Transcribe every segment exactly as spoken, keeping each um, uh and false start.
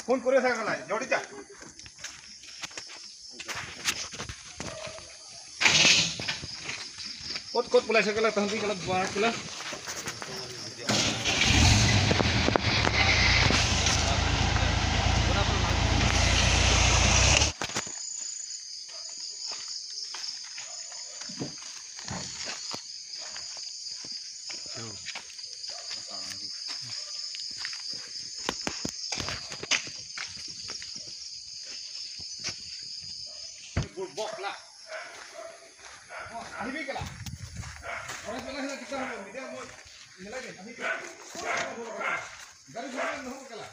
ফোন করে থাকা নাই, জড়িতা। Kot kot pulai sa kala, tahan ti kala, dua kala. Bok la. Oh, আহিবি কেলা? Forest wala আহিলে দিগদাৰ হ'ব, media মই মিলাই দিম, আহিবি। গাড়ী ঘূৰাই নহ'ব কেলা?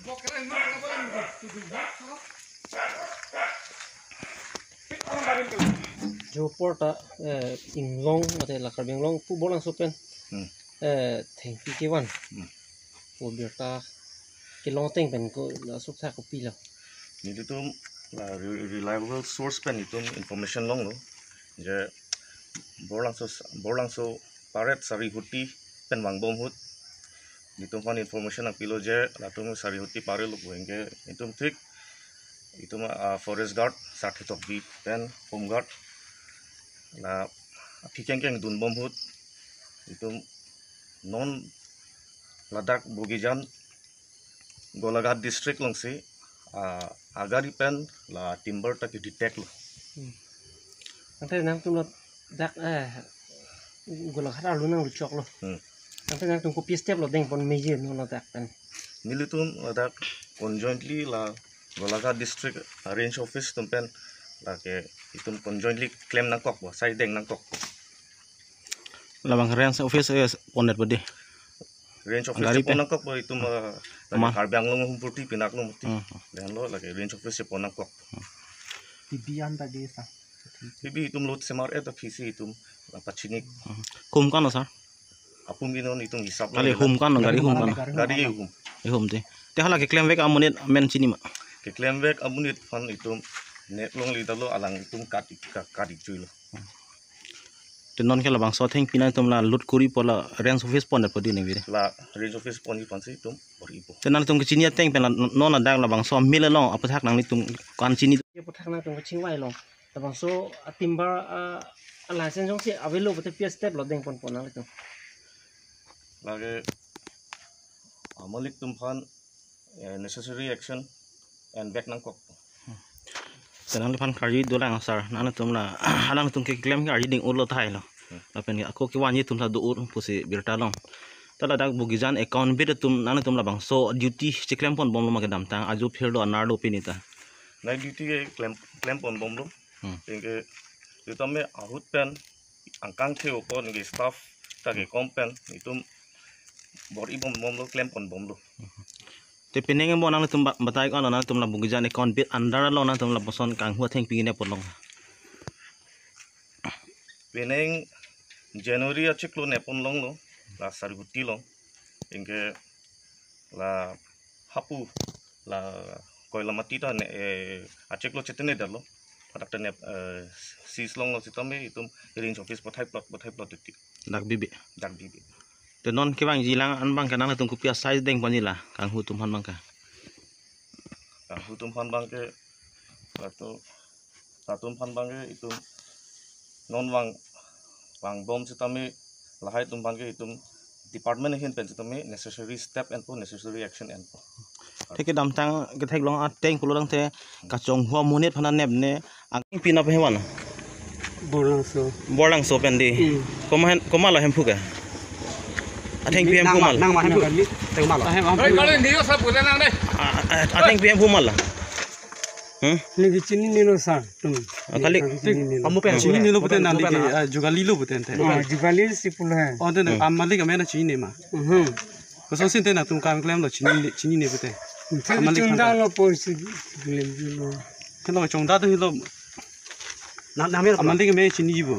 Bok কেলা ইমান কেলা বলে নেকি? Jo apor ta, eh, inglong, mate la Karbi Anglong pu Borlangso pen, Hmm. eh, thengpi kevan. Hmm. Pu birta kelong ateng pen ko la suksa kopilo. Nelitum la re-, reliable source pen itum information longlo. Je Borlangso, Borlangso Paret Sarihuti pen vangbom ahut. Nelitum aphan information nangpilo je latum Sarihuti Paret lo pu anke itum thik itum, ah, forest guard Sarthe Tokbi pen home guard la aphi kengkeng dunbom ahut itum non ladak Bogijan Golaghat district alongsi, ah, agari pen la timber ta ke detect lo. Hmm. Ante nangtum ladak, eh, Golaghat arlo nanglo choklo. Hmm. Ante nangtum kopi step lo dengpon meji non ladak pen? Nelitum ladak conjointly la Golaghat district, ah, range office atum pen lake itum conjointly klem nangkokpo, sai deng nangkokpo. Labang range office, eh, pondet bodi. Range office Gari si pon pe. nangkokpo itum, ah, Ama. Karbi Anglong humpurti pinak lo muti. Hmm. Lahenlo lake range office si pon nangkok. Pibi anta desa. Pibi itum lot semar et aphi si itum, ah, pachini. Hmm. Hum kan, sir? Apum ke non itum hisap lo Kali nila. Hum kan, gari hum kan. Gari hum. Hum te. Te hala keklemvek amonit amen chini ma? Keklemvek amonit aphan itum net longle detlo, alang itum kat ik-, ka-, kat ik-chui lo. Te non ke labangso athengpi nangtum la lut kuri po la range office pondet po di ne vire? La range office ponji aphansi itum bor-ipo. Te nangtum kechini ateng pen la non ladak labangso amil along aputhak nanglitum kan chini? Aputhak nangtum kachingvai long. Labangso a timber, ah, a license jongsi avelo pute pi step lo dengponpo nanglitum? Lake, ah, malik atum aphan, eh, necessary action envek nangkok. Te nangliphan karju dolang sir, nangtum la, nangtum keklem ke arjuding-olo tahai lo. Hmm. Lapen ke ako kevanji atum ta do-o pusi birta long. Ta ladak Bogijan account bit atum nangtum labangso duty cheklemponbomlo ma kedamtang, ajo phirlo, anerlo pini ta? Night duty ke klem, klemponbomlo. Hmm. Anke, sitame ahut pen angkang the-o apot anke staff ta ke kom pen itum bor-ibomlo, klemponbomlo. Te penang mo nangtum ba-, batai ko nangtum la Bogijan account bit under lo nangtum lapuson kanghu athengpi ne ponlong? Penang January achiklo ne ponlonglo, la Sarihuti along. Anke la hapu la koila mati ta ne, eh, achiklo chetene detlo. Hadak ta ne, eh, seize longlo sitame itum range office pathai plot, pathai plot titi. Dak bibi. Dak bibi. Te non kevangji alang an abang ke nangtum kopi a size dengponji la kanghu atum aphan abang ke? Kanghu atum aphan abang ke, latum, latum aphan abang ke itum non vang, vangbom sitame lahai atum aphan ke itum department ahin pen sitame necessary step enpo, necessary action enpo. Te kedamtang ketheklong ateng pulotangte kachonghu amonit aphan anep ne, athengpi nangpi hewan? Borlangso. Borlangso pen di. Hmm. Komat, komat lo hemphu ke? Athengpi hemphu mal. Nang ma hemphu. Nang kali, teng mal. Ahem, ahem. Oi, kalau dia usah boleh nang deh. A, a, athengpi hemphu mal. Hmm? Neli kachinine lo sir. Tum. Ah, kali. Neli kachinine lo. Kamu pen chinine lo pute nang di ke, ah, jugalilo pute ante. Ah, jugalisi pulo hai. Oh, ante nang, hmm, amalik amen chinine ma? Mhm. Kosonsi ante nangtum kam klemlo chinine, chinine pute? Amalik chongda lo po si klemlo. Keno chongda do hilo. Na, na amalik amen chinijibo.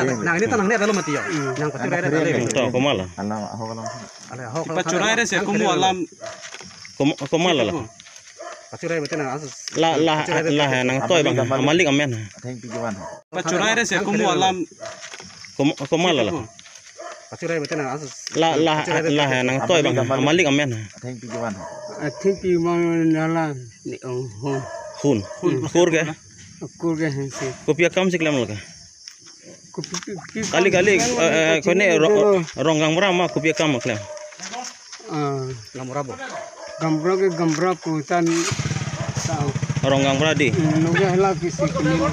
Nang, nang ini ta nang ne alo mati yo. Hmm. Nang pachuri rai rai. To, komat lo? Alam ahok alam. Ale ahok. Pachuri rai rai si komat alam. Kom-, komat lo? Pachuri rai betul nang asus. La, la, pachuri rai betul. La nangtoi abang. Malik amen. Malik amen. Athengpi kevan. Pachuri rai si komat alam. Kom-, komat lo? Pachuri rai betul nang asus. La, la, pachuri rai betul. La nangtoi abang. Malik amen. Malik amen. Athengpi kevan. Athengpi kevan nala ni ong hon. Hon. Hon. Kur ke? Kur ke hensi. Kopi akam si klemlo ke? Kopi, kopi, kopi. Kali, kali, eh, eh, kone ro-, ro-, rong gaonbura ma kopi akam klem? Ah. Gaonbura bo. Gaonbura ke gaonbura pu tan ta. Rong gaonbura dei. Hmm, nunggu hala kisi kini. Oh,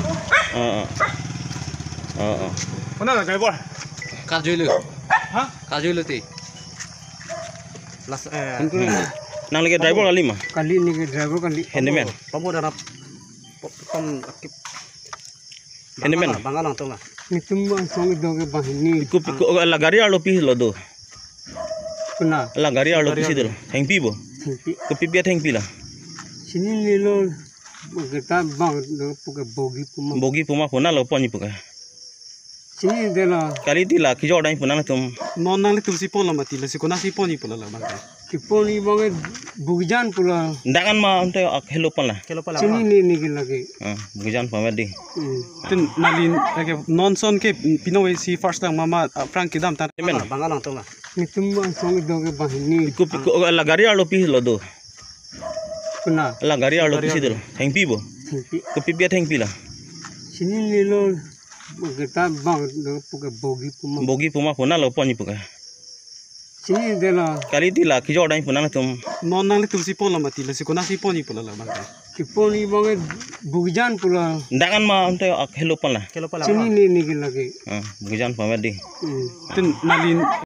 oh. Oh, oh. Kona la driver? Kajulu. Ha? Kajulu ti. Last, eh, hmm. Nang lake driver kali ma? Kali neke driver kali. Handyman. Pamo, pamo darap. Pom akip. Handyman. Bang alang, bang alang tong la. Netum bang song do ke banghini. Ko, ko, la gari arlo pisi lo do? Kona? La gari arlo pisi do? Gari arlo. Thengpi bo? Thengpi. Kopi pi athengpi la? Chini nelo kita bang do puke bogi puma. Bogi puma puna lo pon puke. Chini dei la. Kali dei la kejor dang puna tum. Non nanglitum si ponlo mati, lasi konat si pon pulo la bang? Kepon abang Bogijan pulo. Dak an ma ante ak helo pon la. Helo pon la. Chini ne ne ke lake. Ah, Bogijan pon dei. Hmm. Tin nali lake non son ke pino si first lang mama, ah, aphrang kedam ta. Amen. Bang alang tong la. Netum bang song do ke banghini. Ko, ko, la gari arlo pisi lo do? Kona? La gari arlo pisi do? Thengpi bo? Thengpi. Kopi pi athengpi la? Chini nelo kita bang do puke bogi puma. Bogi puma puna lo pon puke. Chini dei la. Kali dei la kejor dang puna tum. Non nanglitum si ponlo mati, lasi konat si pon pulo la bang? Kepon abang Bogijan pulo. Dak an ma ante ak helo pon la. Helo pon la. Chini ne ne ke lake. Ah, Bogijan pon dei. Hmm. Tin nali